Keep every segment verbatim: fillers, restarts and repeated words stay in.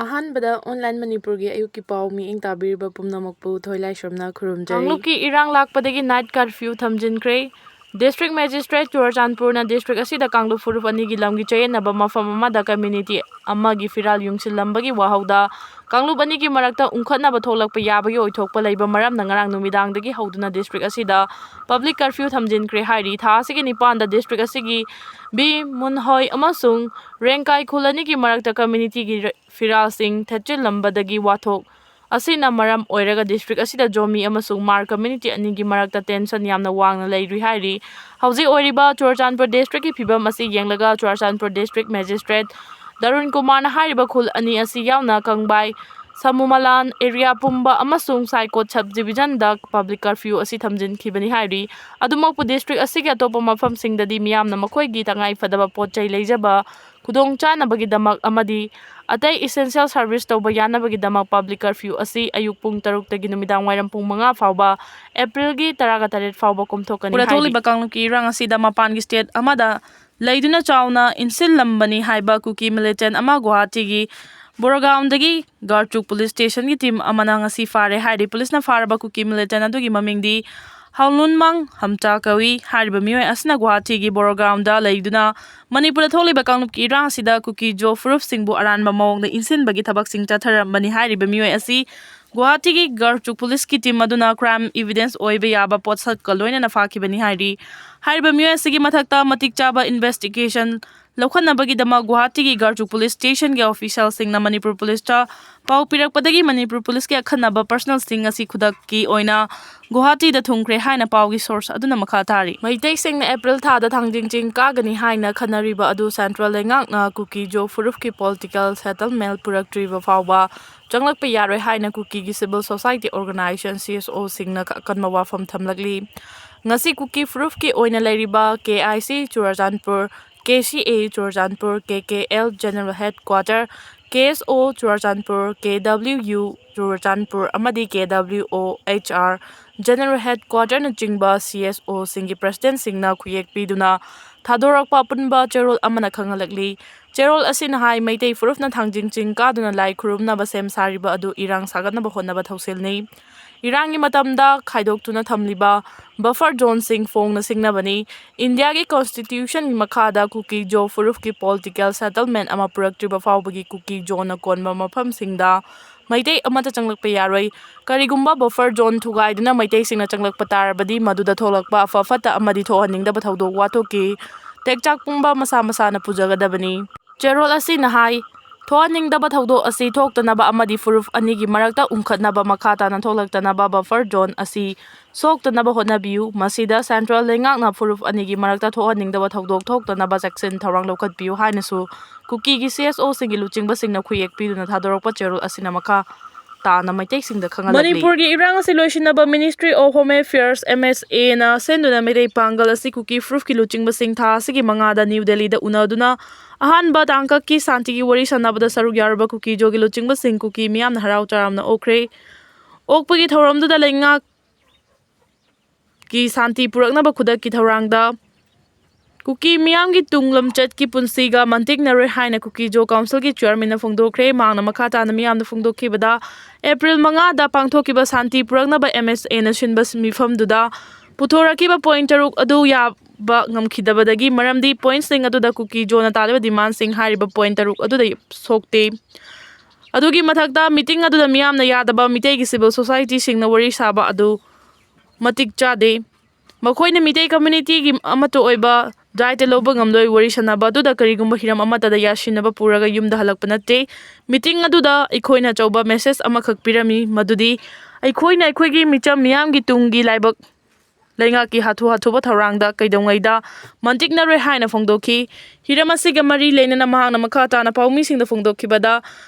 ꯑꯍꯥꯟꯕꯗ ꯑꯣꯟꯂꯥꯏꯟ ꯃꯅꯤꯄꯨꯔꯒꯤ ꯑꯌꯨꯛꯀꯤ ꯄꯥꯎ ꯃꯤꯠꯌꯦꯡ ꯇꯥꯕꯤꯔꯤꯕ ꯄꯨꯝꯅꯃꯛꯄꯨ ꯊꯣꯏ ꯂꯥꯏꯁ꯭ꯔꯝꯅ ꯈꯨꯔꯨꯝꯖꯔꯤ꯫ ꯀꯥꯡꯂꯨꯞꯀꯤ ꯏꯔꯥꯡ ꯂꯥꯛꯄꯗꯒꯤ night curfew ꯊꯝꯖꯤꯟꯈ꯭ꯔꯦ꯫ District Magistrate ꯆꯨꯔꯆꯥꯟꯄꯨꯔꯅ district ꯑꯁꯤꯗ ꯀꯥꯡꯂꯨꯞ ꯐꯨꯔꯨꯞ ꯑꯅꯤꯒꯤ ꯂꯝꯒꯤ ꯆꯌꯦꯠꯅꯕ ꯃꯐꯝ ꯑꯃꯗ community ꯑꯃꯒꯤ ꯐꯤꯔꯥꯜ ꯌꯨꯡꯁꯤꯜꯂꯝꯕꯒꯤ ꯋꯥꯍꯧꯗ ꯀꯥꯡꯂꯨꯞ ꯑꯅꯤꯒꯤ ꯃꯔꯛꯇ ꯎꯪꯈꯠꯅꯕ ꯊꯣꯛꯂꯛꯄ ꯌꯥꯕꯒꯤ ꯑꯣꯏꯊꯣꯛꯄ ꯂꯩꯕ ꯃꯔꯝꯅ ꯉꯔꯥꯡ ꯅꯨꯃꯤꯗꯥꯡꯗꯒꯤ ꯍꯧꯗꯨꯅ district ꯑꯁꯤꯗ public curfew ꯊꯝꯖꯤꯟꯈ꯭ꯔꯦ ꯍꯥꯏꯔꯤ꯫ ꯊꯥ ꯑꯁꯤꯒꯤ ꯅꯤꯄꯥꯟꯗ district ꯑꯁꯤꯒꯤ ꯕꯤ ꯃꯨꯟꯍꯣꯏ ꯑꯃꯁꯨꯡ ꯔꯦꯡꯀꯥꯏ ꯈꯨꯜ ꯑꯅꯤꯒꯤ ꯃꯔꯛꯇ communityꯒꯤ ꯐꯤꯔꯥꯜꯁꯤꯡ ꯊꯦꯠꯆꯤꯜꯂꯝꯕꯗꯒꯤ ꯋꯥꯊꯣꯛ ꯑꯁꯤꯅ ꯃꯔꯝ ꯑꯣꯏꯔꯒ district ꯑꯁꯤꯗ ꯖꯣꯃꯤ ꯑꯃꯁꯨꯡ ꯃꯥꯔ community ꯑꯅꯤꯒꯤ ꯃꯔꯛꯇ tension ꯌꯥꯝꯅ ꯋꯥꯡꯅ ꯂꯩꯔꯤ ꯍꯥꯏꯔꯤ꯫ ꯍꯧꯖꯤꯛ ꯑꯣꯏꯔꯤꯕ ꯆꯨꯔꯆꯥꯟꯄꯨꯔ districtꯀꯤ ꯐꯤꯕꯝ ꯑꯁꯤ ꯌꯦꯡꯂꯒ ꯆꯨꯔꯆꯥꯟꯄꯨꯔ district magistrate ꯗꯔꯨꯟ ꯀꯨꯃꯥꯔꯅ ꯍꯥꯏꯔꯤꯕ ꯈꯨꯜ ꯑꯅꯤ ꯑꯁꯤ ꯌꯥꯎꯅ ꯀꯪꯕꯥꯏ, ꯁꯃꯨꯃꯂꯥꯟ area ꯄꯨꯝꯕ ꯑꯃꯁꯨꯡ ꯁꯥꯏꯀꯣꯠ subdivisionꯗ public curfew ꯑꯁꯤ ꯊꯝꯖꯤꯟꯈꯤꯕꯅꯤ ꯍꯥꯏꯔꯤ꯫ ꯑꯗꯨꯃꯛꯄꯨ district ꯑꯁꯤꯒꯤ ꯑꯇꯣꯞꯄ ꯃꯐꯝꯁꯤꯡꯗꯗꯤ ꯃꯤꯌꯥꯝꯅ ꯃꯈꯣꯏꯒꯤ ꯇꯉꯥꯏ ꯐꯗꯕ ꯄꯣꯠ ꯆꯩ ꯂꯩꯖꯕ ꯈꯨꯗꯣꯡꯆꯥꯅꯕꯒꯤꯗꯃꯛ ꯑꯃꯗꯤ ꯑꯇꯩ essential service ꯇꯧꯕ ꯌꯥꯅꯕꯒꯤꯗꯃꯛ public curfew ꯑꯁꯤ ꯑꯌꯨꯛ ꯄꯨꯡ ꯇꯔꯨꯛꯇꯒꯤ ꯅꯨꯃꯤꯗꯥꯡ ꯋꯥꯏꯔꯝ ꯄꯨꯡ ꯃꯉꯥ ꯐꯥꯎꯕ, Aprilꯒꯤ ꯇꯔꯥꯒ ꯇꯔꯦꯠ ꯐꯥꯎꯕ ꯀꯨꯝꯊꯣꯛꯀꯅꯤ ꯍꯥꯏꯔꯤ꯫ ꯊꯣꯛꯂꯤꯕ ꯀꯥꯡꯂꯨꯞꯀꯤ ꯏꯔꯥꯡ ꯑꯁꯤꯗ ꯃꯄꯥꯟꯒꯤ state ꯑꯃꯗ ꯂꯩꯗꯨꯅ ꯆꯥꯎꯅ ꯏꯟꯁꯤꯜꯂꯝꯕꯅꯤ ꯍꯥꯏꯕ ꯀꯨꯀꯤ militant ꯑꯃ ꯒꯨꯋꯥꯍꯥꯇꯤꯒꯤ ꯕꯣꯔꯒꯥꯎꯟꯗꯒꯤ ꯒꯥꯔꯆꯨꯛ police stationꯒꯤ team ꯑꯃꯅ ꯉꯁꯤ ꯐꯥꯔꯦ ꯍꯥꯏꯔꯤ꯫ Policeꯅ ꯐꯥꯔꯕ ꯀꯨꯀꯤ militant ꯑꯗꯨꯒꯤ ꯃꯃꯤꯡꯗꯤ ꯍꯥꯎꯂꯨꯟꯃꯥꯡ ꯍꯝꯆꯥ ꯀꯧꯏ꯫ ꯍꯥꯏꯔꯤꯕ ꯃꯤꯑꯣꯏ ꯑꯁꯤꯅ ꯒꯨꯋꯥꯍꯥꯇꯤꯒꯤ ꯕꯣꯔꯒꯥꯎꯟꯗ ꯂꯩꯗꯨꯅ ꯃꯅꯤꯄꯨꯔꯗ ꯊꯣꯛꯂꯤꯕ ꯀꯥꯡꯂꯨꯞꯀꯤ ꯏꯔꯥꯡ ꯑꯁꯤꯗ ꯀꯨꯀꯤ ꯖꯣ ꯐꯨꯔꯨꯞꯁꯤꯡꯕꯨ ꯑꯔꯥꯟꯕ ꯃꯑꯣꯡꯗ ꯏꯟꯁꯤꯟꯕꯒꯤ ꯊꯕꯛꯁꯤꯡ ꯆꯠꯊꯔꯝꯕꯅꯤ꯫ ꯍꯥꯏꯔꯤꯕ ꯃꯤꯑꯣꯏ ꯑꯁꯤ ꯒꯨꯋꯥꯍꯥꯇꯤꯒꯤ ꯒꯥꯔꯆꯨꯛ policeꯀꯤ team ꯑꯗꯨꯅ crime evidence ꯑꯣꯏꯕ ꯌꯥꯕ ꯄꯣꯠꯁꯛꯀ ꯂꯣꯏꯅꯅ ꯐꯥꯈꯤꯕꯅꯤ ꯍꯥꯏꯔꯤ꯫ ꯍꯥꯏꯔꯤꯕ ꯃꯤꯑꯣꯏ ꯑꯁꯤꯒꯤ ꯃꯊꯛꯇ ꯃꯇꯤꯛ ꯆꯥꯕ investigation ꯂꯧꯈꯠꯅꯕꯒꯤꯗꯃꯛ ꯒꯨꯋꯥꯍꯥꯇꯤꯒꯤ ꯒꯥꯔꯆꯨꯛ police stationꯒꯤ officialꯁꯤꯡꯅ ꯃꯅꯤꯄꯨꯔ policeꯇ ꯄꯥꯎ ꯄꯤꯔꯛꯄꯗꯒꯤ ꯃꯅꯤꯄꯨꯔ policeꯀꯤ ꯑꯈꯟꯅꯕ personnelꯁꯤꯡ ꯑꯁꯤ ꯈꯨꯗꯛꯀꯤ ꯑꯣꯏꯅ ꯒꯨꯋꯥꯍꯥꯇꯤꯗ ꯊꯨꯡꯈ꯭ꯔꯦ ꯍꯥꯏꯅ ꯄꯥꯎꯒꯤ source ꯑꯗꯨꯅ ꯃꯈꯥ ꯇꯥꯔꯤ꯫ ꯃꯩꯇꯩꯁꯤꯡꯅ April ꯊꯥꯗ ꯊꯥꯡꯖꯤꯡ ꯆꯤꯡ ꯀꯥꯒꯅꯤ ꯍꯥꯏꯅ ꯈꯟꯅꯔꯤꯕ ꯑꯗꯨ central ꯂꯩꯉꯥꯛꯅ ꯀꯨꯀꯤ ꯖꯣ ꯐꯨꯔꯨꯞꯀꯤ political settlement ꯄꯨꯔꯛꯇ꯭ꯔꯤꯕ ꯐꯥꯎꯕ ꯆꯪꯂꯛꯄ ꯌꯥꯔꯣꯏ ꯍꯥꯏꯅ ꯀꯨꯀꯤꯒꯤ civil society organisation, CSOꯁꯤꯡꯅ ꯑꯀꯟꯕ ꯋꯥꯐꯝ ꯊꯝꯂꯛꯂꯤ꯫ ꯉꯁꯤ ꯀꯨꯀꯤ ꯐꯨꯔꯨꯞꯀꯤ ꯑꯣꯏꯅ ꯂꯩꯔꯤꯕ KIC Churachandpur, KCA Churachandpur, KKL General Headquarter, KSO Churachandpur, KWU Churachandpur ꯑꯃꯗꯤ KWOHR General Headquarterꯅꯆꯤꯡꯕ CSOꯁꯤꯡꯒꯤ presidentꯁꯤꯡꯅ ꯈꯨꯌꯦꯛ ꯄꯤꯗꯨꯅ ꯊꯥꯗꯣꯔꯛꯄ ꯑꯄꯨꯟꯕ ꯆꯦꯔꯣꯜ ꯑꯃꯅ ꯈꯪꯍꯜꯂꯛꯂꯤ꯫ ꯆꯦꯔꯣꯜ ꯑꯁꯤꯅ ꯍꯥꯏ, ꯃꯩꯇꯩ ꯐꯨꯔꯨꯞꯅ ꯊꯥꯡꯖꯤꯡ ꯆꯤꯡ ꯀꯥꯗꯨꯅ ꯂꯥꯏ ꯈꯨꯔꯨꯝꯅꯕ ꯁꯦꯝ ꯁꯥꯔꯤꯕ ꯑꯗꯨ ꯏꯔꯥꯡ ꯁꯥꯒꯠꯅꯕ ꯍꯣꯠꯅꯕ ꯊꯧꯁꯤꯜꯅꯤ꯫ ꯏꯔꯥꯡꯒꯤ ꯃꯇꯝꯗ ꯈꯥꯏꯗꯣꯛꯇꯨꯅ ꯊꯝꯂꯤꯕ buffer zoneꯁꯤꯡ ꯐꯣꯡꯅ ꯁꯤꯡꯅꯕꯅꯤ꯫ ꯏꯟꯗꯤꯌꯥꯒꯤ constitution ꯃꯈꯥꯗ ꯀꯨꯀꯤ ꯖꯣ ꯐꯨꯔꯨꯞꯀꯤ political settlement ꯑꯃ ꯄꯨꯔꯛꯇ꯭ꯔꯤꯕ ꯐꯥꯎꯕꯒꯤ ꯀꯨꯀꯤ ꯖꯣꯅ ꯀꯣꯟꯕ ꯃꯐꯝꯁꯤꯡꯗ ꯃꯩꯇꯩ ꯑꯃꯠꯇ ꯆꯪꯂꯛꯄ ꯌꯥꯔꯣꯏ꯫ ꯀꯔꯤꯒꯨꯝꯕ buffer zone ꯊꯨꯒꯥꯏꯗꯨꯅ ꯃꯩꯇꯩꯁꯤꯡꯅ ꯆꯪꯂꯛꯄ ꯇꯥꯔꯕꯗꯤ, ꯃꯗꯨꯗ ꯊꯣꯛꯂꯛꯄ ꯑꯐ ꯐꯠꯇ ꯑꯃꯗꯤ ꯊꯣꯛꯍꯟꯅꯤꯡꯗꯕ ꯊꯧꯗꯣꯛ ꯋꯥꯊꯣꯛꯀꯤ ꯇꯦꯛꯆꯥꯛ ꯄꯨꯝꯕ ꯃꯁꯥ ꯃꯁꯥꯅ ꯄꯨꯖꯒꯗꯕꯅꯤ꯫ ꯆꯦꯔꯣꯜ ꯑꯁꯤꯅ ꯍꯥꯏ, ꯊꯣꯛꯍꯟꯅꯤꯡꯗꯕ ꯊꯧꯗꯣꯛ ꯑꯁꯤ ꯊꯣꯛꯇꯅꯕ ꯑꯃꯗꯤ ꯐꯨꯔꯨꯞ ꯑꯅꯤꯒꯤ ꯃꯔꯛꯇ ꯎꯪꯈꯠꯅꯕ ꯃꯈꯥ ꯇꯥꯅ ꯊꯣꯛꯂꯛꯇꯅꯕ buffer zone ꯑꯁꯤ ꯁꯣꯛꯇꯅꯕ ꯍꯣꯠꯅꯕꯤꯌꯨ꯫ ꯃꯁꯤꯗ central ꯂꯩꯉꯥꯛꯅ ꯐꯨꯔꯨꯞ ꯑꯅꯤꯒꯤ ꯃꯔꯛꯇ ꯊꯣꯛꯍꯟꯅꯤꯡꯗꯕ ꯊꯧꯗꯣꯛ ꯊꯣꯛꯇꯅꯕ ꯆꯦꯛꯁꯤꯟ ꯊꯧꯔꯥꯡ ꯂꯧꯈꯠꯄꯤꯌꯨ ꯍꯥꯏꯅꯁꯨ ꯀꯨꯀꯤꯒꯤ CSOꯁꯤꯡꯒꯤ ꯂꯨꯆꯤꯡꯕꯁꯤꯡꯅ ꯈꯨꯌꯦꯛ ꯄꯤꯗꯨꯅ ꯊꯥꯗꯣꯔꯛꯄ ꯆꯦꯔꯣꯜ ꯑꯁꯤꯅ ꯃꯈꯥ ꯇꯥꯅ ꯃꯩꯇꯩꯁꯤꯡꯗ ꯈꯪꯍꯜꯂꯛꯂꯤ꯫ ꯃꯅꯤꯄꯨꯔꯒꯤ ꯏꯔꯥꯡ ꯑꯁꯤ ꯂꯣꯏꯁꯤꯟꯅꯕ Ministry of Home Affairs, MHAꯅ ꯁꯦꯝꯗꯨꯅ ꯃꯩꯇꯩ ꯄꯥꯡꯒꯜ ꯑꯁꯤ ꯀꯨꯀꯤ ꯐꯨꯔꯨꯞꯀꯤ ꯂꯨꯆꯤꯡꯕꯁꯤꯡ ꯊꯥ ꯑꯁꯤꯒꯤ ꯃꯉꯥꯗ ꯅ꯭ꯌꯨ ꯗꯦꯜꯂꯤꯗ ꯎꯅꯗꯨꯅ ꯑꯍꯥꯟꯕ ꯇꯥꯡꯀꯛꯀꯤ ꯁꯥꯟꯇꯤꯒꯤ ꯋꯥꯔꯤ ꯁꯥꯟꯅꯕꯗ ꯁꯔꯨꯛ ꯌꯥꯔꯨꯕ ꯀꯨꯀꯤ ꯖꯣꯒꯤ ꯂꯨꯆꯤꯡꯕꯁꯤꯡ ꯀꯨꯀꯤ ꯃꯤꯌꯥꯝꯅ ꯍꯔꯥꯎ ꯇꯌꯥꯝꯅ ꯑꯣꯛꯈ꯭ꯔꯦ꯫ ꯑꯣꯛꯄꯒꯤ ꯊꯧꯔꯝꯗꯨꯗ ꯂꯩꯉꯥꯛꯀꯤ ꯁꯥꯟꯇꯤ ꯄꯨꯔꯛꯅꯕ ꯈꯨꯗꯛꯀꯤ ꯊꯧꯔꯥꯡꯗ ꯀꯨꯀꯤ ꯃꯤꯌꯥꯝꯒꯤ ꯇꯨꯡ ꯂꯝꯆꯠꯀꯤ ꯄꯨꯟꯁꯤꯒ ꯃꯟꯇꯤꯛꯅꯔꯣꯏ ꯍꯥꯏꯅ ꯀꯨꯀꯤ ꯖꯣ ꯀꯥꯎꯟꯁꯤꯜꯒꯤ ꯆꯤꯌꯔꯃꯦꯟꯅ ꯐꯣꯡꯗꯣꯛꯈ꯭ꯔꯦ꯫ ꯃꯍꯥꯛꯅ ꯃꯈꯥ ꯇꯥꯅ ꯃꯤꯌꯥꯝꯗ ꯐꯣꯡꯗꯣꯛꯈꯤꯕꯗ, ꯑꯦꯄ꯭ꯔꯤꯜ ꯃꯉꯥꯗ ꯄꯥꯡꯊꯣꯛꯈꯤꯕ ꯁꯥꯟꯇꯤ ꯄꯨꯔꯛꯅꯕ MHAꯅ ꯁꯤꯟꯕ ꯃꯤꯐꯝꯗꯨꯗ ꯄꯨꯊꯣꯔꯛꯈꯤꯕ point ꯇꯔꯨꯛ ꯑꯗꯨ ꯌꯥꯕ ꯉꯝꯈꯤꯗꯕꯗꯒꯤ ꯃꯔꯝꯗꯤ pointꯁꯤꯡ ꯑꯗꯨꯗ ꯀꯨꯀꯤ ꯖꯣꯅ ꯇꯥꯜꯂꯤꯕ demandꯁꯤꯡ ꯍꯥꯏꯔꯤꯕ point ꯇꯔꯨꯛ ꯑꯗꯨꯗ ꯁꯣꯛꯇꯦ꯫ ꯑꯗꯨꯒꯤ ꯃꯊꯛꯇ, meeting ꯑꯗꯨꯗ ꯃꯤꯌꯥꯝꯅ ꯌꯥꯗꯕ ꯃꯤꯇꯩꯒꯤ civil societyꯁꯤꯡꯅ ꯋꯥꯔꯤ ꯁꯥꯕ ꯑꯗꯨ ꯃꯇꯤꯛ ꯆꯥꯗꯦ꯫ ꯃꯈꯣꯏꯅ ꯃꯤꯇꯩ communityꯒꯤ ꯑꯃꯠꯇ ꯑꯣꯏꯕ ꯗꯥꯏꯇ ꯂꯧꯕ ꯉꯝꯂꯣꯏ꯫ ꯋꯥꯔꯤ ꯁꯥꯟꯅꯕ ꯑꯗꯨꯗ ꯀꯔꯤꯒꯨꯝꯕ ꯍꯤꯔꯝ ꯑꯃꯠꯇꯗ ꯌꯥꯁꯤꯟꯅꯕ ꯄꯨꯔꯒ ꯌꯨꯝꯗ ꯍꯜꯂꯛꯄ ꯅꯠꯇꯦ꯫ Meeting ꯑꯗꯨꯗ ꯑꯩꯈꯣꯏꯅ ꯑꯆꯧꯕ message ꯑꯃꯈꯛ ꯄꯤꯔꯝꯃꯤ, ꯃꯗꯨꯗꯤ ꯑꯩꯈꯣꯏꯅ ꯑꯩꯈꯣꯏꯒꯤ ꯃꯤꯆꯝ ꯃꯤꯌꯥꯝꯒꯤ ꯇꯨꯡꯒꯤ ꯂꯥꯏꯕꯛ ꯂꯩꯉꯥꯛꯀꯤ ꯍꯥꯊꯨ ꯍꯥꯊꯨꯕ ꯊꯧꯔꯥꯡꯗ ꯀꯩꯗꯧꯉꯩꯗ ꯃꯟꯇꯤꯛꯅꯔꯣꯏ ꯍꯥꯏꯅ ꯐꯣꯡꯗꯣꯛꯈꯤ꯫ ꯍꯤꯔꯝ ꯑꯁꯤꯒ ꯃꯔꯤ ꯂꯩꯅꯅ ꯃꯍꯥꯛꯅ ꯃꯈꯥ ꯇꯥꯅ ꯄꯥꯎꯃꯤꯁꯤꯡꯗ ꯐꯣꯡꯗꯣꯛꯈꯤꯕꯗ,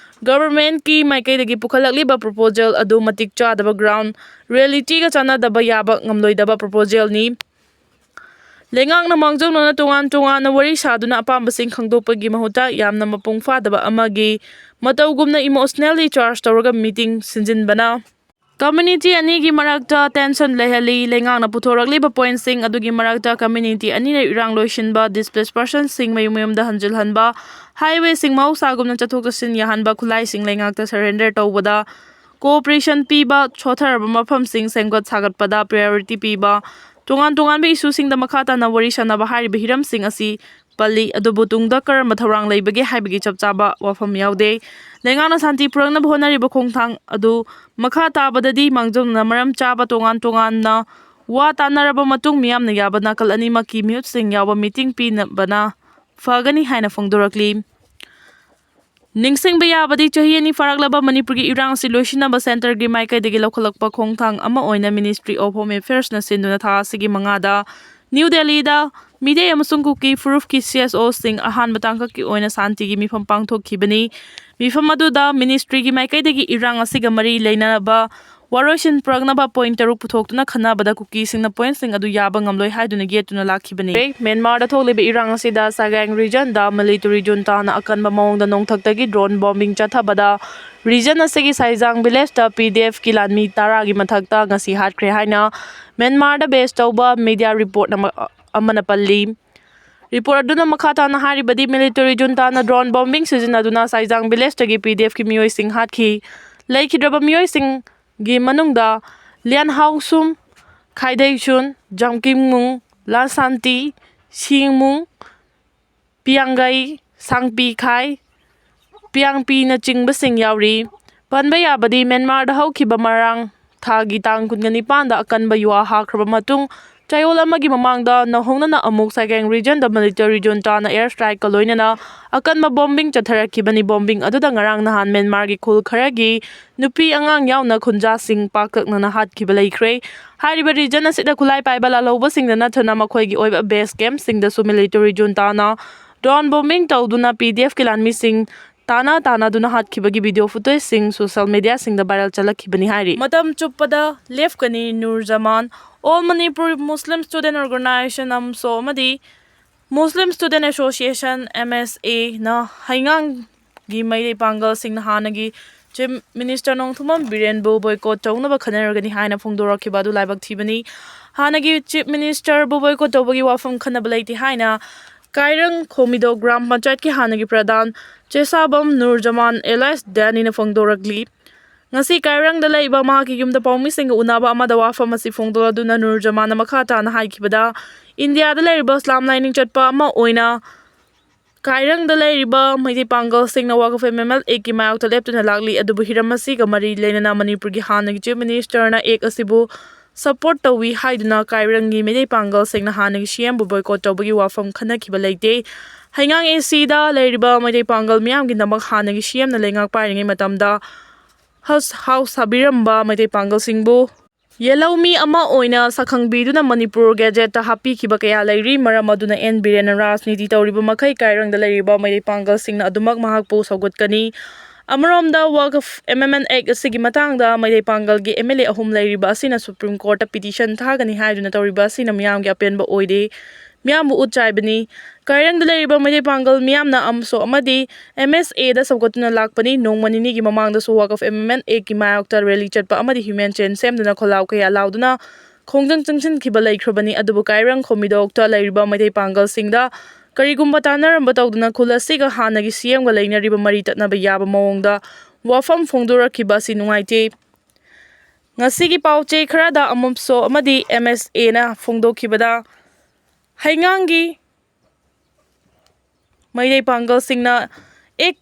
governmentꯀꯤ ꯃꯥꯏꯀꯩꯗꯒꯤ ꯄꯨꯈꯠꯂꯛꯂꯤꯕ proposal ꯑꯗꯨ ꯃꯇꯤꯛ ꯆꯥꯗꯕ, ground realityꯒ ꯆꯥꯟꯅꯗꯕ ꯌꯥꯕ ꯉꯝꯂꯣꯏꯗꯕ proposalꯅꯤ꯫ ꯂꯩꯉꯥꯛꯅ ꯃꯥꯡꯖꯧꯅꯅ ꯇꯣꯉꯥꯟ ꯇꯣꯉꯥꯟꯅ ꯋꯥꯔꯤ ꯁꯥꯗꯨꯅ ꯑꯄꯥꯝꯕꯁꯤꯡ ꯈꯪꯗꯣꯛꯄꯒꯤ ꯃꯍꯨꯠꯇ ꯌꯥꯝꯅ ꯃꯄꯨꯡ ꯐꯥꯗꯕ ꯑꯃꯒꯤ ꯃꯇꯧꯒꯨꯝꯅ emotionally charge ꯇꯧꯔꯒ meeting ꯁꯤꯟꯖꯤꯟꯕꯅ community ꯑꯅꯤꯒꯤ ꯃꯔꯛꯇ tension ꯂꯩꯍꯜꯂꯤ꯫ ꯂꯩꯉꯥꯛꯅ ꯄꯨꯊꯣꯔꯛꯂꯤꯕ pointꯁꯤꯡ ꯑꯗꯨꯒꯤ ꯃꯔꯛꯇ community ꯑꯅꯤꯅ ꯏꯔꯥꯡ ꯂꯣꯏꯁꯤꯟꯕ, displaced personꯁꯤꯡ ꯃꯌꯨꯝ ꯃꯌꯨꯝꯗ ꯍꯟꯖꯤꯜꯍꯟꯕ, ꯍꯥꯏꯋꯦꯁꯤꯡ ꯃꯍꯧꯁꯥꯒꯨꯝꯅ ꯆꯠꯊꯣꯛ ꯆꯠꯁꯤꯟ ꯌꯥꯍꯟꯕ, ꯈꯨꯠꯂꯥꯏꯁꯤꯡ ꯂꯩꯉꯥꯛꯇ ꯁꯔꯦꯟꯗꯔ ꯇꯧꯕꯗ ꯀꯣꯑꯣꯄꯔꯦꯁꯟ ꯄꯤꯕ, ꯁꯣꯠꯊꯔꯕ ꯃꯐꯝꯁꯤꯡ ꯁꯦꯝꯒꯠ ꯁꯥꯒꯠꯄꯗ ꯄ꯭ꯔꯥꯏꯌꯣꯔꯤꯇꯤ ꯄꯤꯕ, ꯇꯣꯉꯥꯟ ꯇꯣꯉꯥꯟꯕ ꯏꯁꯨꯁꯤꯡꯗ ꯃꯈꯥ ꯇꯥꯅ ꯋꯥꯔꯤ ꯁꯥꯟꯅꯕ ꯍꯥꯏꯔꯤꯕ ꯍꯤꯔꯝꯁꯤꯡ ꯑꯁꯤ ꯄꯜꯂꯤ꯫ ꯑꯗꯨꯕꯨ ꯇꯨꯡꯗ ꯀꯔꯝꯕ ꯊꯧꯔꯥꯡ ꯂꯩꯕꯒꯦ ꯍꯥꯏꯕꯒꯤ ꯆꯞ ꯆꯥꯕ ꯋꯥꯐꯝ ꯌꯥꯎꯗꯦ꯫ ꯂꯩꯉꯥꯛꯅ ꯁꯥꯟꯇꯤ ꯄꯨꯔꯛꯅꯕ ꯍꯣꯠꯅꯔꯤꯕ ꯈꯣꯡꯊꯥꯡ ꯑꯗꯨ ꯃꯈꯥ ꯇꯥꯕꯗꯗꯤ ꯃꯥꯡꯖꯧꯅꯅ ꯃꯔꯝ ꯆꯥꯕ ꯇꯣꯉꯥꯟ ꯇꯣꯉꯥꯟꯅ ꯋꯥ ꯇꯥꯅꯔꯕ ꯃꯇꯨꯡ ꯃꯤꯌꯥꯝꯅ ꯌꯥꯕ ꯅꯥꯀꯜ ꯑꯅꯤꯃꯛꯀꯤ ꯃꯤꯍꯨꯠꯁꯤꯡ ꯌꯥꯎꯕ ꯃꯤꯇꯤꯡ ꯄꯤꯅꯕꯅ ꯐꯒꯅꯤ ꯍꯥꯏꯅ ꯐꯣꯡꯗꯣꯔꯛꯂꯤ꯫ ꯅꯤꯡꯁꯤꯡꯕ ꯌꯥꯕꯗꯤ, ꯆꯍꯤ ꯑꯅꯤ ꯐꯥꯔꯛꯂꯕ ꯃꯅꯤꯄꯨꯔꯒꯤ ꯏꯔꯥꯡ ꯑꯁꯤ ꯂꯣꯏꯁꯤꯟꯅꯕ ꯁꯦꯟꯇꯔꯒꯤ ꯃꯥꯏꯀꯩꯗꯒꯤ ꯂꯧꯈꯠꯂꯛꯄ ꯈꯣꯡꯊꯥꯡ ꯑꯃ ꯑꯣꯏꯅ Ministry of Home Affairsꯅ ꯁꯤꯟꯗꯨꯅ ꯊꯥ ꯑꯁꯤꯒꯤ ꯃꯉꯥꯗ ꯅ꯭ꯌꯨ ꯗꯦꯜꯂꯤꯗ ꯃꯤꯇꯩ ꯑꯃꯁꯨꯡ ꯀꯨꯀꯤ ꯐꯨꯔꯨꯞꯀꯤ CSOꯁꯤꯡ ꯑꯍꯥꯟꯕ ꯇꯥꯡꯀꯛꯀꯤ ꯑꯣꯏꯅ ꯁꯥꯟꯇꯤꯒꯤ ꯃꯤꯐꯝ ꯄꯥꯡꯊꯣꯛꯈꯤꯕꯅꯤ꯫ ꯃꯤꯐꯝ ꯑꯗꯨꯗ Ministryꯒꯤ ꯃꯥꯏꯀꯩꯗꯒꯤ ꯏꯔꯥꯡ ꯑꯁꯤꯒ ꯃꯔꯤ ꯂꯩꯅꯕ ꯋꯥꯔꯣꯏꯁꯤꯟ ꯄꯨꯔꯛꯅꯕ point ꯇꯔꯨꯛ ꯄꯨꯊꯣꯛꯇꯨꯅ ꯈꯟꯅꯕꯗ ꯀꯨꯀꯤꯁꯤꯡꯅ pointꯁꯤꯡ ꯑꯗꯨ ꯌꯥꯕ ꯉꯝꯂꯣꯏ ꯍꯥꯏꯗꯨꯅ ꯌꯦꯠꯇꯨꯅ ꯂꯥꯛꯈꯤꯕꯅꯤ꯫ ꯃ꯭ꯌꯥꯟꯃꯥꯔꯗ ꯊꯣꯛꯂꯤꯕ ꯏꯔꯥꯡ ꯑꯁꯤꯗ Sagaing regionꯗ military juntaꯅ ꯑꯀꯟꯕ ꯃꯑꯣꯡꯗ ꯅꯣꯡꯊꯛꯇꯒꯤ drone bombing ꯆꯠꯊꯕꯗ region ꯑꯁꯤꯒꯤ Saijang villageꯇ PDFꯀꯤ ꯂꯥꯟꯃꯤ ꯇꯔꯥꯒꯤ ꯃꯊꯛꯇ ꯉꯁꯤ ꯍꯥꯠꯈ꯭ꯔꯦ ꯍꯥꯏꯅ ꯃ꯭ꯌꯥꯟꯃꯥꯔꯗ base ꯇꯧꯕ media report ꯑꯃ, ꯑꯃꯅ ꯄꯜꯂꯤ꯫ Report ꯑꯗꯨꯅ ꯃꯈꯥ ꯇꯥꯅ ꯍꯥꯏꯔꯤꯕꯗꯤ, military juntaꯅ drone bombing ꯁꯤꯖꯤꯟꯅꯗꯨꯅ Saijang villageꯇꯒꯤ PDFꯀꯤ ꯃꯤꯑꯣꯏꯁꯤꯡ ꯍꯥꯠꯈꯤ꯫ ꯂꯩꯈꯤꯗ꯭ꯔꯕ ꯃꯤꯑꯣꯏꯁꯤꯡꯒꯤ ꯃꯅꯨꯡꯗ Lian Haosum, Khai Deichun, Jamkimung, Lasanti, Singmung, Piangai, Sangpi Khai, ꯄꯤꯌꯥꯡꯄꯤꯅꯆꯤꯡꯕꯁꯤꯡ ꯌꯥꯎꯔꯤ꯫ ꯄꯟꯕ ꯌꯥꯕꯗꯤ, ꯃ꯭ꯌꯥꯟꯃꯥꯔꯗ ꯍꯧꯈꯤꯕ ꯃꯔꯥꯡ ꯊꯥꯒꯤ ꯇꯥꯡ ꯀꯨꯟꯒ ꯅꯤꯄꯥꯟꯗ ꯑꯀꯟꯕ ꯌꯨ ꯍꯥꯈ꯭ꯔꯕ ꯃꯇꯨꯡ, ꯆꯌꯣꯜ ꯑꯃꯒꯤ ꯃꯃꯥꯡꯗ ꯅꯧꯍꯧꯅꯅ ꯑꯃꯨꯛ Sagaing regionꯗ military juntaꯅ air strikeꯀ ꯂꯣꯏꯅꯅ ꯑꯀꯟꯕ bombing ꯆꯠꯊꯔꯛꯈꯤꯕꯅꯤ꯫ Bombing ꯑꯗꯨꯗ ꯉꯔꯥꯡ ꯅꯍꯥꯟ ꯃ꯭ꯌꯥꯟꯃꯥꯔꯒꯤ ꯈꯨꯜ ꯈꯔꯒꯤ ꯅꯨꯄꯤ ꯑꯉꯥꯡ ꯌꯥꯎꯅ ꯈꯨꯟꯖꯥꯁꯤꯡ ꯄꯥꯛꯇꯛꯅꯅ ꯍꯥꯠꯈꯤꯕ ꯂꯩꯈ꯭ꯔꯦ꯫ ꯍꯥꯏꯔꯤꯕ region ꯑꯁꯤꯗ ꯈꯨꯠꯂꯥꯏ ꯄꯥꯏꯕ ꯂꯥꯜꯍꯧꯕꯁꯤꯡꯗ ꯅꯠꯇꯅ ꯃꯈꯣꯏꯒꯤ ꯑꯣꯏꯕ base campꯁꯤꯡꯗꯁꯨ military juntaꯅ drone bombing ꯇꯧꯗꯨꯅ PDFꯀꯤ ꯂꯥꯟꯃꯤꯁꯤꯡ ꯇꯥꯅ ꯇꯥꯅꯗꯨꯅ ꯍꯥꯠꯈꯤꯕꯒꯤ video footageꯁꯤꯡ social mediaꯁꯤꯡꯗ viral ꯆꯠꯂꯛꯈꯤꯕꯅꯤ ꯍꯥꯏꯔꯤ꯫ ꯃꯇꯝ ꯆꯨꯞꯄꯗ ꯂꯦꯞꯀꯅꯤ Nur ꯖꯃꯥꯟ꯫ All Manipur Muslim Student Organization, AMSO, ꯑꯃꯗꯤ Muslim Student Association, MSAꯅ ꯍꯩꯉꯥꯡꯒꯤ ꯃꯩꯇꯩ ꯄꯥꯡꯒꯜꯁꯤꯡꯅ ꯍꯥꯟꯅꯒꯤ Chief Minister ꯅꯣꯡꯊꯣꯝꯕꯝ ꯕꯤꯔꯦꯟꯕꯨ boycott ꯇꯧꯅꯕ ꯈꯟꯅꯔꯒꯅꯤ ꯍꯥꯏꯅ ꯐꯣꯡꯗꯣꯔꯛꯈꯤꯕ ꯑꯗꯨ ꯂꯥꯏꯕꯛ ꯊꯤꯕꯅꯤ꯫ ꯍꯥꯟꯅꯒꯤ Chief Ministerꯕꯨ boycott ꯇꯧꯕꯒꯤ ꯋꯥꯐꯝ ꯈꯟꯅꯕ ꯂꯩꯇꯦ ꯍꯥꯏꯅ ꯀꯥꯏꯔꯪ ꯈꯣꯃꯤꯗꯣ ꯒ꯭ꯔꯥꯝ ꯄꯟꯆꯥꯌꯠꯀꯤ ꯍꯥꯟꯅꯒꯤ ꯄ꯭ꯔꯙꯥꯟ ꯆꯦꯁꯥꯕꯝ ꯅꯨꯔꯖꯃꯥꯟ alias ꯗꯦꯅꯤꯅ ꯐꯣꯡꯗꯣꯔꯛꯂꯤ꯫ ꯉꯁꯤ ꯀꯥꯏꯔꯪꯗ ꯂꯩꯔꯤꯕ ꯃꯍꯥꯛꯀꯤ ꯌꯨꯝꯗ ꯄꯥꯎꯃꯤꯁꯤꯡꯒ ꯎꯅꯕ ꯑꯃꯗ ꯋꯥꯐꯝ ꯑꯁꯤ ꯐꯣꯡꯗꯣꯛꯂꯗꯨꯅ ꯅꯨꯔꯖꯃꯥꯟꯅ ꯃꯈꯥ ꯇꯥꯅ ꯍꯥꯏꯈꯤꯕꯗ, ꯏꯟꯗꯤꯌꯥꯗ ꯂꯩꯔꯤꯕ ꯏꯁꯂꯥꯝ ꯂꯥꯏꯅꯤꯡ ꯆꯠꯄ ꯑꯃ ꯑꯣꯏꯅ ꯀꯥꯏꯔꯪꯗ ꯂꯩꯔꯤꯕ ꯃꯩꯇꯩ ꯄꯥꯡꯒꯜꯁꯤꯡꯅ Waqf Amendment Actꯀꯤ ꯃꯥꯌꯣꯛꯇ ꯂꯦꯞꯇꯨꯅ ꯂꯥꯛꯂꯤ꯫ ꯑꯗꯨꯕꯨ ꯍꯤꯔꯝ ꯑꯁꯤꯒ ꯃꯔꯤ ꯂꯩꯅꯅ ꯃꯅꯤꯄꯨꯔꯒꯤ ꯍꯥꯟꯅꯒꯤ Chief Ministerꯅ Act ꯑꯁꯤꯕꯨ support ꯇꯧꯏ ꯍꯥꯏꯗꯨꯅ ꯀꯥꯏꯔꯪꯒꯤ ꯃꯩꯇꯩ ꯄꯥꯡꯒꯜꯁꯤꯡꯅ ꯍꯥꯟꯅꯒꯤ CMꯕꯨ boycott ꯇꯧꯕꯒꯤ ꯋꯥꯐꯝ ꯈꯟꯅꯈꯤꯕ ꯂꯩꯇꯦ꯫ ꯍꯩꯉꯥꯡ ACꯗ ꯂꯩꯔꯤꯕ ꯃꯩꯇꯩ ꯄꯥꯡꯒꯜ ꯃꯤꯌꯥꯝꯒꯤꯗꯃꯛ ꯍꯥꯟꯅꯒꯤ CMꯅ ꯂꯩꯉꯥꯛ ꯄꯥꯏꯔꯤꯉꯩ ꯃꯇꯝꯗ house house ꯁꯥꯕꯤꯔꯝꯕ ꯃꯩꯇꯩ ꯄꯥꯡꯒꯜꯁꯤꯡꯕꯨ ꯌꯦꯜꯍꯧꯃꯤ ꯑꯃ ꯑꯣꯏꯅ ꯁꯛꯈꯪꯕꯤꯗꯨꯅ ꯃꯅꯤꯄꯨꯔ Gazetteꯇ ꯍꯥꯞꯄꯤꯈꯤꯕ ꯀꯌꯥ ꯂꯩꯔꯤ꯫ ꯃꯔꯝ ꯑꯗꯨꯅ ꯑꯦꯟ ꯕꯤꯔꯦꯟꯅ ꯔꯥꯖꯅꯤꯇꯤ ꯇꯧꯔꯤꯕ ꯃꯈꯩ ꯀꯥꯏꯔꯪꯗ ꯂꯩꯔꯤꯕ ꯃꯩꯇꯩ ꯄꯥꯡꯒꯜꯁꯤꯡꯅ ꯑꯗꯨꯃꯛ ꯃꯍꯥꯛꯄꯨ ꯁꯧꯒꯠꯀꯅꯤ꯫ ꯑꯃꯔꯣꯝꯗ Waqf Amendment Act ꯑꯁꯤꯒꯤ ꯃꯇꯥꯡꯗ ꯃꯩꯇꯩ ꯄꯥꯡꯒꯜꯒꯤ MLA ꯑꯍꯨꯝ ꯂꯩꯔꯤꯕ ꯑꯁꯤꯅ Supreme Courtꯇ petition ꯊꯥꯒꯅꯤ ꯍꯥꯏꯗꯨꯅ ꯇꯧꯔꯤꯕ ꯑꯁꯤꯅ ꯃꯤꯌꯥꯝꯒꯤ ꯑꯄꯦꯟꯕ ꯑꯣꯏꯗꯦ꯫ ꯃꯤꯌꯥꯝꯕꯨ ꯎꯠ ꯆꯥꯏꯕꯅꯤ꯫ ꯀꯥꯏꯔꯪꯗ ꯂꯩꯔꯤꯕ ꯃꯩꯇꯩ ꯄꯥꯡꯒꯜ ꯃꯤꯌꯥꯝꯅ ꯑꯃꯁꯣ ꯑꯃꯗꯤ MSAꯗ ꯁꯧꯒꯠꯇꯨꯅ ꯂꯥꯛꯄꯅꯤ꯫ ꯅꯣꯡꯃ ꯅꯤꯅꯤꯒꯤ ꯃꯃꯥꯡꯗꯁꯨ Waqf Amendment Actꯀꯤ ꯃꯥꯌꯣꯛꯇ rally ꯆꯠꯄ ꯑꯃꯗꯤ human chain ꯁꯦꯝꯗꯨꯅ ꯈꯣꯜꯂꯥꯎ ꯀꯌꯥ ꯂꯥꯎꯗꯨꯅ ꯈꯣꯡꯖꯪ ꯆꯪꯁꯤꯟꯈꯤꯕ ꯂꯩꯈ꯭ꯔꯕꯅꯤ꯫ ꯑꯗꯨꯕꯨ ꯀꯥꯏꯔꯪ ꯈꯣꯃꯤꯗꯣꯛꯇ ꯂꯩꯔꯤꯕ ꯃꯩꯇꯩ ꯄꯥꯡꯒꯜꯁꯤꯡꯗ ꯀꯔꯤꯒꯨꯝꯕ ꯇꯥꯟꯅꯔꯝꯕ ꯇꯧꯗꯨꯅ ꯈꯨꯜ ꯑꯁꯤꯒ ꯍꯥꯟꯅꯒꯤ CMꯒ ꯂꯩꯅꯔꯤꯕ ꯃꯔꯤ ꯇꯠꯅꯕ ꯌꯥꯕ ꯃꯑꯣꯡꯗ ꯋꯥꯐꯝ ꯐꯣꯡꯗꯣꯔꯛꯈꯤꯕ ꯑꯁꯤ ꯅꯨꯡꯉꯥꯏꯇꯦ꯫ ꯉꯁꯤꯒꯤ ꯄꯥꯎ ꯆꯦ ꯈꯔꯗ ꯑꯃꯁꯣ ꯑꯃꯗꯤ MSAꯅ ꯐꯣꯡꯗꯣꯛꯈꯤꯕꯗ, ꯍꯩꯉꯥꯡꯒꯤ ꯃꯩꯇꯩ ꯄꯥꯡꯒꯜꯁꯤꯡꯅ Act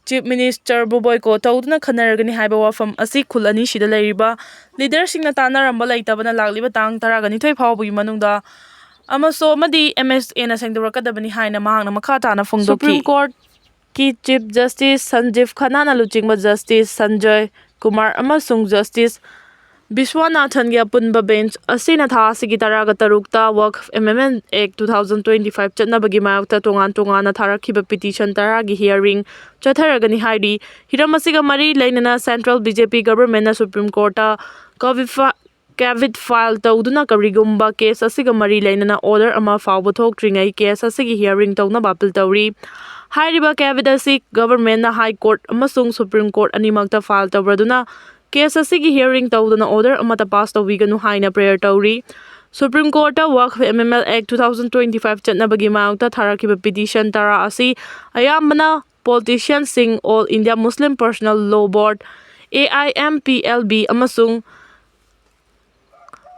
Chief Ministerꯕꯨ boycott ꯇꯧꯗꯨꯅ ꯈꯟꯅꯔꯒꯅꯤ ꯍꯥꯏꯕ ꯋꯥꯐꯝ ꯑꯁꯤ ꯈꯨꯜ ꯑꯅꯤꯁꯤꯗ ꯂꯩꯔꯤꯕ leaderꯁꯤꯡꯅ ꯇꯥꯟꯅꯔꯝꯕ ꯂꯩꯇꯕꯅ ꯂꯥꯛꯂꯤꯕ ꯇꯥꯡ ꯇꯔꯥꯒ ꯅꯤꯊꯣꯏ ꯐꯥꯎꯕꯒꯤ ꯃꯅꯨꯡꯗ ꯑꯃꯁꯣ ꯑꯃꯗꯤ MSAꯅ ꯁꯦꯡꯗꯣꯔꯛꯀꯗꯕꯅꯤ ꯍꯥꯏꯅ ꯃꯍꯥꯛꯅ ꯃꯈꯥ ꯇꯥꯅ ꯐꯣꯡꯗꯣꯛꯈꯤ꯫ Supreme Courtꯀꯤ Chief Justice ꯁꯟꯖꯤꯕ ꯈꯟꯅꯥꯅ ꯂꯨꯆꯤꯡꯕ Justice ꯁꯟꯖꯣꯏ ꯀꯨꯃꯥꯔ ꯑꯃꯁꯨꯡ Justice ꯕꯤꯁ꯭ꯋꯥꯅꯥꯊꯟꯒꯤ ꯑꯄꯨꯟꯕ bench ꯑꯁꯤꯅ ꯊꯥ ꯑꯁꯤꯒꯤ ꯇꯔꯥꯒ ꯇꯔꯨꯛꯇ Waqf Amendment Act two thousand twenty five ꯆꯠꯅꯕꯒꯤ ꯃꯥꯌꯣꯛꯇ ꯇꯣꯉꯥꯟ ꯇꯣꯉꯥꯟꯅ ꯊꯥꯔꯛꯈꯤꯕ petition ꯇꯔꯥꯒꯤ hearing ꯆꯠꯊꯔꯒꯅꯤ ꯍꯥꯏꯔꯤ꯫ ꯍꯤꯔꯝ ꯑꯁꯤꯒ ꯃꯔꯤ ꯂꯩꯅꯅ central BJP governmentꯅ Supreme Courtꯇ cavi- caveat file ꯇꯧꯗꯨꯅ ꯀꯔꯤꯒꯨꯝꯕ case ꯑꯁꯤꯒ ꯃꯔꯤ ꯂꯩꯅꯅ order ꯑꯃ ꯐꯥꯎꯕ ꯊꯣꯛꯇ꯭ꯔꯤꯉꯩ case ꯑꯁꯤꯒꯤ hearing ꯇꯧꯅꯕ appeal ꯇꯧꯔꯤ꯫ ꯍꯥꯏꯔꯤꯕ caveat ꯑꯁꯤ governmentꯅ High Court ꯑꯃꯁꯨꯡ Supreme Court ꯑꯅꯤꯃꯛꯇ file ꯇꯧꯔꯗꯨꯅ case ꯑꯁꯤꯒꯤ hearing ꯇꯧꯗꯅ order ꯑꯃꯠꯇ pass ꯇꯧꯕꯤꯒꯅꯨ ꯍꯥꯏꯅ prayer ꯇꯧꯔꯤ꯫ Supreme Courtꯇ Waqf Amendment Act two thousand twenty-five ꯆꯠꯅꯕꯒꯤ ꯃꯥꯌꯣꯛꯇ ꯊꯥꯔꯛꯈꯤꯕ petition ꯇꯔꯥ ꯑꯁꯤ ꯑꯌꯥꯝꯕꯅ politicianꯁꯤꯡ, All India Muslim Personal Law Board, A I M P L B, ꯑꯃꯁꯨꯡ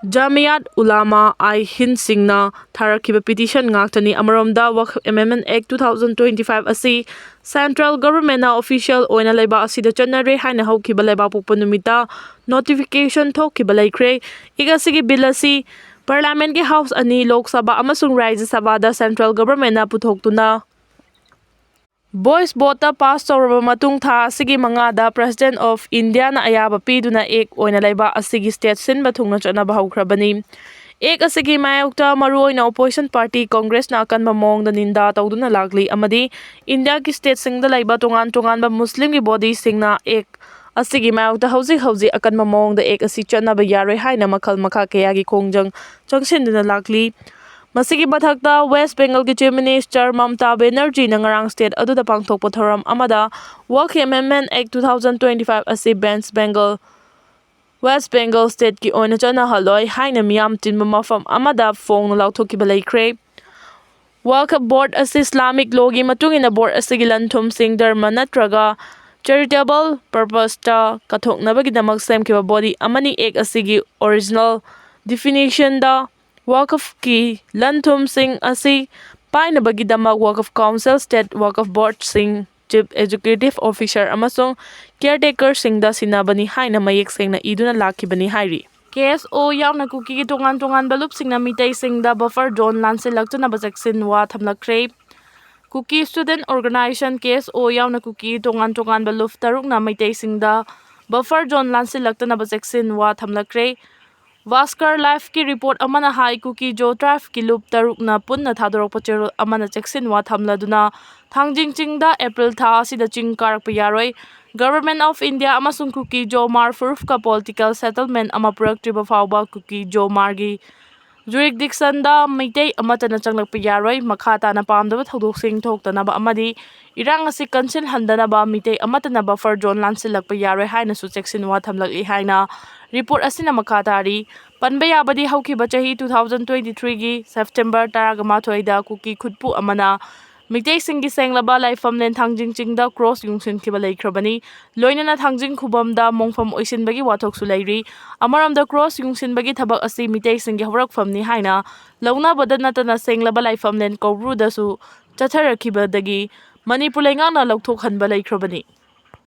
Jamiyat Ulama-i Hindꯁꯤꯡꯅ ꯊꯥꯔꯛꯈꯤꯕ petition ꯉꯥꯛꯇꯅꯤ꯫ ꯑꯃꯔꯣꯝꯗ, Waqf Amendment Act two thousand twenty-five ꯑꯁꯤ central governmentꯅ official ꯑꯣꯏꯅ ꯂꯩꯕꯥꯛ ꯑꯁꯤꯗ ꯆꯠꯅꯔꯦ ꯍꯥꯏꯅ ꯍꯧꯈꯤꯕ ꯂꯩꯕꯥꯛꯄꯣꯛꯄ ꯅꯨꯃꯤꯠꯇ notification ꯊꯣꯛꯈꯤꯕ ꯂꯩꯈ꯭ꯔꯦ꯫ Act ꯑꯁꯤꯒꯤ bill ꯑꯁꯤ parliamentꯀꯤ house ꯑꯅꯤ, Lok Sabha ꯑꯃꯁꯨꯡ Rajya Sabhaꯗ central governmentꯅ ꯄꯨꯊꯣꯛꯇꯨꯅ voice voteꯇ pass ꯇꯧꯔꯕ ꯃꯇꯨꯡ, ꯊꯥ ꯑꯁꯤꯒꯤ ꯃꯉꯥꯗ President of Indiaꯅ ꯑꯌꯥꯕ ꯄꯤꯗꯨꯅ Act ꯑꯣꯏꯅ ꯂꯩꯕꯥꯛ ꯑꯁꯤꯒꯤ state ꯁꯤꯟꯕ ꯊꯨꯡꯅ ꯆꯠꯅꯕ ꯍꯧꯈ꯭ꯔꯕꯅꯤ꯫ Act ꯑꯁꯤꯒꯤ ꯃꯥꯌꯣꯛꯇ ꯃꯔꯨꯑꯣꯏꯅ opposition party Congressꯅ ꯑꯀꯟꯕ ꯃꯑꯣꯡꯗ ꯅꯤꯟꯗꯥ ꯇꯧꯗꯨꯅ ꯂꯥꯛꯂꯤ ꯑꯃꯗꯤ ꯏꯟꯗꯤꯌꯥꯒꯤ stateꯁꯤꯡꯗ ꯂꯩꯕ ꯇꯣꯉꯥꯟ ꯇꯣꯉꯥꯟꯕ ꯃꯨꯁꯂꯤꯝꯒꯤ bodyꯁꯤꯡꯅ Act ꯑꯁꯤꯒꯤ ꯃꯥꯌꯣꯛꯇ ꯍꯧꯖꯤꯛ ꯍꯧꯖꯤꯛ ꯑꯀꯟꯕ ꯃꯑꯣꯡꯗ Act ꯑꯁꯤ ꯆꯠꯅꯕ ꯌꯥꯔꯣꯏ ꯍꯥꯏꯅ ꯃꯈꯜ ꯃꯈꯥ ꯀꯌꯥꯒꯤ ꯈꯣꯡꯖꯪ ꯆꯪꯁꯤꯟꯗꯨꯅ ꯂꯥꯛꯂꯤ꯫ ꯃꯁꯤꯒꯤ ꯃꯊꯛꯇ, West Bengalꯒꯤ Chief Minister Mamata Banerjeeꯅ ꯉꯔꯥꯡ state ꯑꯗꯨꯗ ꯄꯥꯡꯊꯣꯛꯄ ꯊꯧꯔꯝ ꯑꯃꯗ Waqf Amendment Act two thousand twenty-five ꯑꯁꯤ West Bengal, West Bengal stateꯀꯤ ꯑꯣꯏꯅ ꯆꯠꯅꯍꯜꯂꯣꯏ ꯍꯥꯏꯅ ꯃꯤꯌꯥꯝ ꯇꯤꯟꯕ ꯃꯐꯝ ꯑꯃꯗ ꯐꯣꯡꯅ ꯂꯥꯎꯊꯣꯛꯈꯤꯕ ꯂꯩꯈ꯭ꯔꯦ꯫ Waqf Board ꯑꯁꯤ Islamic lawꯒꯤ ꯃꯇꯨꯡ ꯏꯟꯅ board ꯑꯁꯤꯒꯤ ꯂꯟ-ꯊꯨꯝꯁꯤꯡ ꯙꯔꯃ ꯅꯠꯇ꯭ꯔꯒ charitable purposeꯇ ꯀꯠꯊꯣꯛꯅꯕꯒꯤꯗꯃꯛ ꯁꯦꯝꯈꯤꯕ body ꯑꯃꯅꯤ꯫ Act ꯑꯁꯤꯒꯤ original definitionꯗ Waqfꯀꯤ ꯂꯟ-ꯊꯨꯝꯁꯤꯡ ꯑꯁꯤ ꯄꯥꯏꯅꯕꯒꯤꯗꯃꯛ Waqf Council, State Waqf Boardꯁꯤꯡ, Chief Executive Officer ꯑꯃꯁꯨꯡ caretakerꯁꯤꯡꯗ ꯁꯤꯟꯅꯕꯅꯤ ꯍꯥꯏꯅ ꯃꯌꯦꯛ ꯁꯦꯡꯅ ꯏꯗꯨꯅ ꯂꯥꯛꯈꯤꯕꯅꯤ ꯍꯥꯏꯔꯤ꯫ KSO ꯌꯥꯎꯅ ꯀꯨꯀꯤꯒꯤ ꯇꯣꯉꯥꯟ ꯇꯣꯉꯥꯟꯕ ꯂꯨꯞꯁꯤꯡꯅ ꯃꯤꯇꯩꯁꯤꯡꯗ buffer zone ꯂꯥꯟꯁꯤꯜꯂꯛꯇꯅꯕ ꯆꯦꯛꯁꯤꯟ ꯋꯥ ꯊꯝꯂꯛꯈ꯭ꯔꯦ꯫ Kuki Student Organisation, KSO ꯌꯥꯎꯅ ꯀꯨꯀꯤ ꯇꯣꯉꯥꯟ ꯇꯣꯉꯥꯟꯕ ꯂꯨꯞ ꯇꯔꯨꯛꯅ ꯃꯩꯇꯩꯁꯤꯡꯗ buffer zone ꯂꯥꯟꯁꯤꯜꯂꯛꯇꯅꯕ ꯆꯦꯛꯁꯤꯟ ꯋꯥ ꯊꯝꯂꯛꯈ꯭ꯔꯦ꯫ Bhaskar Lifeꯀꯤ report ꯑꯃꯅ ꯍꯥꯏ, ꯀꯨꯀꯤ-ꯖꯣ tribeꯀꯤ ꯂꯨꯞ ꯇꯔꯨꯛꯅ ꯄꯨꯟꯅ ꯊꯥꯗꯣꯔꯛꯄ ꯆꯦꯔꯣꯜ ꯑꯃꯅ ꯆꯦꯛꯁꯤꯟ ꯋꯥ ꯊꯝꯂꯗꯨꯅ ꯊꯥꯡꯖꯤꯡ ꯆꯤꯡꯗ April ꯊꯥ ꯑꯁꯤꯗ ꯆꯤꯡ ꯀꯥꯔꯛꯄ ꯌꯥꯔꯣꯏ꯫ Government of India ꯑꯃꯁꯨꯡ ꯀꯨꯀꯤ-ꯖꯣ ꯃꯥꯔ ꯐꯨꯔꯨꯞꯀ political settlement ꯑꯃ ꯄꯨꯔꯛꯇ꯭ꯔꯤꯕ ꯐꯥꯎꯕ ꯀꯨꯀꯤ-ꯖꯣ ꯃꯥꯔꯒꯤ jurisdictionꯗ ꯃꯩꯇꯩ ꯑꯃꯠꯇꯅ ꯆꯪꯂꯛꯄ ꯌꯥꯔꯣꯏ꯫ ꯃꯈꯥ ꯇꯥꯅ ꯄꯥꯝꯗꯕ ꯊꯧꯗꯣꯛꯁꯤꯡ ꯊꯣꯛꯇꯅꯕ ꯑꯃꯗꯤ ꯏꯔꯥꯡ ꯑꯁꯤ ꯀꯟꯁꯤꯜꯍꯟꯗꯅꯕ ꯃꯤꯇꯩ ꯑꯃꯠꯇꯅ buffer zone ꯂꯥꯟꯁꯤꯜꯂꯛꯄ ꯌꯥꯔꯣꯏ ꯍꯥꯏꯅꯁꯨ ꯆꯦꯛꯁꯤꯟ ꯋꯥ ꯊꯝꯂꯛꯂꯤ ꯍꯥꯏꯅ report ꯑꯁꯤꯅ ꯃꯈꯥ ꯇꯥꯔꯤ꯫ ꯄꯟꯕ ꯌꯥꯕꯗꯤ, ꯍꯧꯈꯤꯕ ꯆꯍꯤ two thousand twenty-threeꯒꯤ September ꯇꯔꯥꯃꯥꯊꯣꯏꯗ ꯀꯨꯀꯤ ꯈꯨꯠꯄꯨ ꯑꯃꯅ ꯃꯤꯇꯩꯁꯤꯡꯒꯤ ꯁꯦꯡꯂꯕ ꯂꯥꯏꯐꯝꯂꯦꯟ ꯊꯥꯡꯖꯤꯡ ꯆꯤꯡꯗ ꯀ꯭ꯔꯣꯁ ꯌꯨꯡꯁꯤꯟꯈꯤꯕ ꯂꯩꯈ꯭ꯔꯕꯅꯤ꯫ ꯂꯣꯏꯅꯅ ꯊꯥꯡꯖꯤꯡ ꯈꯨꯕꯝꯗ ꯃꯣꯡꯐꯝ ꯑꯣꯏꯁꯤꯟꯕꯒꯤ ꯋꯥꯊꯣꯛꯁꯨ ꯂꯩꯔꯤ꯫ ꯑꯃꯔꯣꯝꯗ, ꯀ꯭ꯔꯣꯁ ꯌꯨꯡꯁꯤꯟꯕꯒꯤ ꯊꯕꯛ ꯑꯁꯤ ꯃꯤꯇꯩꯁꯤꯡꯒꯤ ꯍꯧꯔꯛꯐꯝꯅꯤ ꯍꯥꯏꯅ ꯂꯧꯅꯕꯗ ꯅꯠꯇꯅ, ꯁꯦꯡꯂꯕ ꯂꯥꯏꯐꯝꯂꯦꯟ ꯀꯧꯕ꯭ꯔꯨꯗꯁꯨ ꯆꯠꯊꯔꯛꯈꯤꯕꯗꯒꯤ ꯃꯅꯤꯄꯨꯔ ꯂꯩꯉꯥꯛꯅ ꯂꯧꯊꯣꯛꯍꯟꯕ ꯂꯩꯈ꯭ꯔꯕꯅꯤ꯫